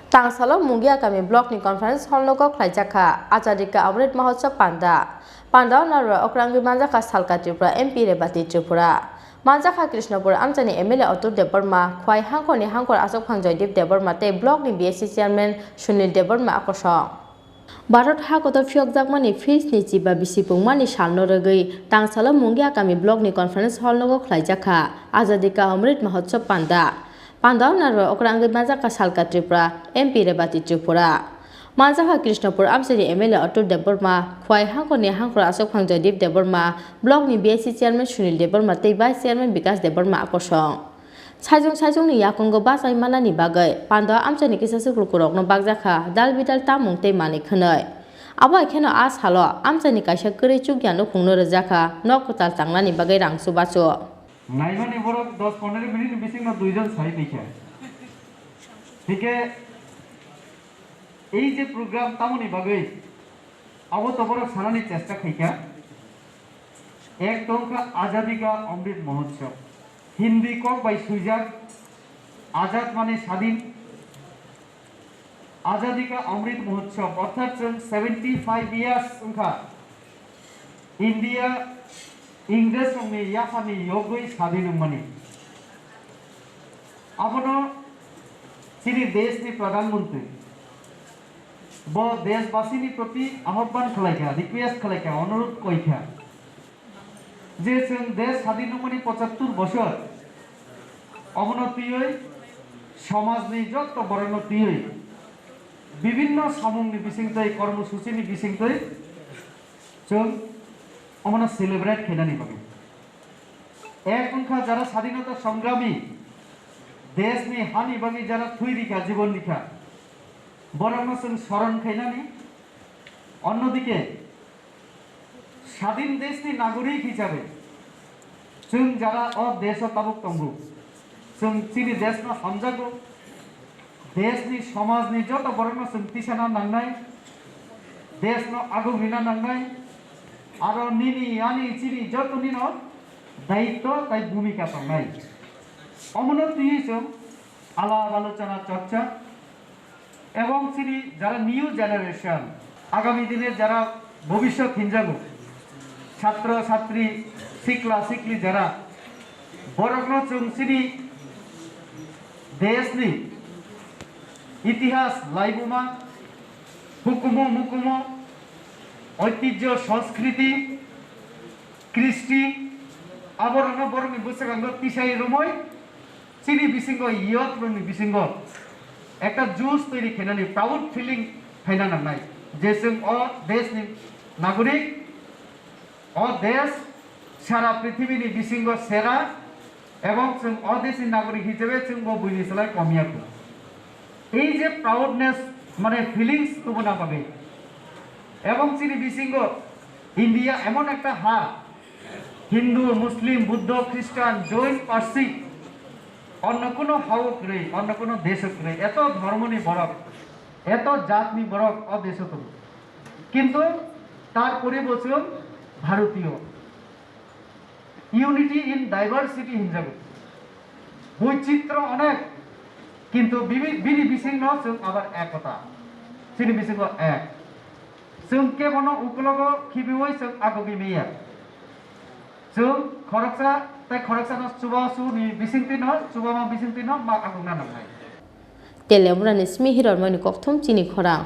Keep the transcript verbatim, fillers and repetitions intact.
Tangsalo Mungia kami block ni conference hall nogo khlaijak kha Azadi ka Amrit Mahotsav panda. Panda o narwra okrangwi manjakha Salka Tripura M P Rebati Tripura. Manjakha Krishnapur amchaini M L A Atul Debbarma, Khwai Hangkhor ni Hangkhor Achukphang Joydeep Debbarma tei block ni B S C chairman Sunil Debbarma akosong. Bharat ha kotor phiyokjakmani fifth ni chiba bisi pungmani salno rwgwi tangsalo Mungia kami block ni conference hall nogo khlaijak kha Azadi ka Amrit Mahotsav panda. Panda o narwra okrangwi manjakha Salka Tripura M P Rebati Tripura. Manjakha Krishnapur amchaini M L A Atul Debbarma, Khwai Hangkhor ni Hangkhor Achukphang Joydeep Debbarma, block ni B S C chairman Sunil Debbarma tei vice chairman Bikash Debbarma akosong. Saijwng saijwngni yakungo bachai manani bagwi pando amchaini kisa sukrubwrokno bakjakha dal bidal tamung tei manwi khwnwi. Abo hai kheno a salo amchaini kaisa kwrwi chukya nukhungno rwjakha nok kwtal tangnani bagwi rang chubachu. Naimani borok dos pondro minute ni bisingno duijon sai tongkha. Hingke ei je program tamoni bagwi abo to borok sanani chesta khaikha. Ek tongkha Azadi ka Amrit Mahotsav. Hindi kok bai swijak, Azad mane sadin. Azadi ka Amrit Mahotsav, orthat chwng seventy five years wngkha. India Ingres rokni yaphani yogwi sadin wngmani. Abono chini deshni Pradhan Mantri bo deshbasini proti ahobban khlaikha, request khlaikha, onurodh koikha je chwng desh sadin wngmani pochattur bosor, obono twiwi somajni jotto borokno twiwi bibinno samungni bisingtwi, kormosuchini bisingtwi chwng omono celebrate khainani bagwi. Ek wngkha jara sadinota songrami, deshni hani bagwi jara thwi rikha, jibon rikha, borokno chwng soron khainani. Onnodike, sadin deshni nagorik hisabe chwng jara o desho tabuk tongo, chwng chini deshno hamjago, deshni somajni joto borokno chwng tisana nangnai, deshno aguk rina nangnai, aro nini ani chini jotonino daitto tai bhumika tongnai. Omono twiwi chwng alap alochona chorcha ebong chini jara new generation, agami dine jara bhobishyot hinjago, chhatro chhatri, sikla sikli jara, borokno chwng chini deshni itihas, laibuma, hukumu mukumu, oitijyo, sanskriti, kristi, aborokno borokni bwskango tisai romwi chini bisingo, youth rokni bisingo ekta juice toiri khainani proud feeling phaina nangnai je chwng o deshni nagorik, o desh sara prithibini bisingo sera, ebong chwng o deshni nagorik hisabe chwngbo buini slai komya kho. Ei je proudness, mane feelings tubuna bagwi, ebong chini bisingo India emon ekta ha, Hindu, Muslim, Buddho, Christian, Jain, Parsi, অন্য কোনো হাও ক্রয়, অন্য কোনো দেশও ক্রয়, এত ধর্মনি বরক, এত জাতনি বরক অ দেশও তো। কিন্তু তারপরে বলছিলাম ভারতীয়। ইউনিটি ইন ডাইভার্সিটি হিনজাগো। বৈচিত্র্য অনেক, কিন্তু বিবি-, বিনি বিসিংনো চুং আবার একতা। চিনি বিসিংনো এক। চুং কেবনো উকলগো খিবিওই চুং আগো বিমিয়া। Chwng khoroksa tei khoroksano chubachu ni bisingtwino, chubama bisingtwino ma agukna nangnai. Telemunani simi hirormani kokthum chini khorang.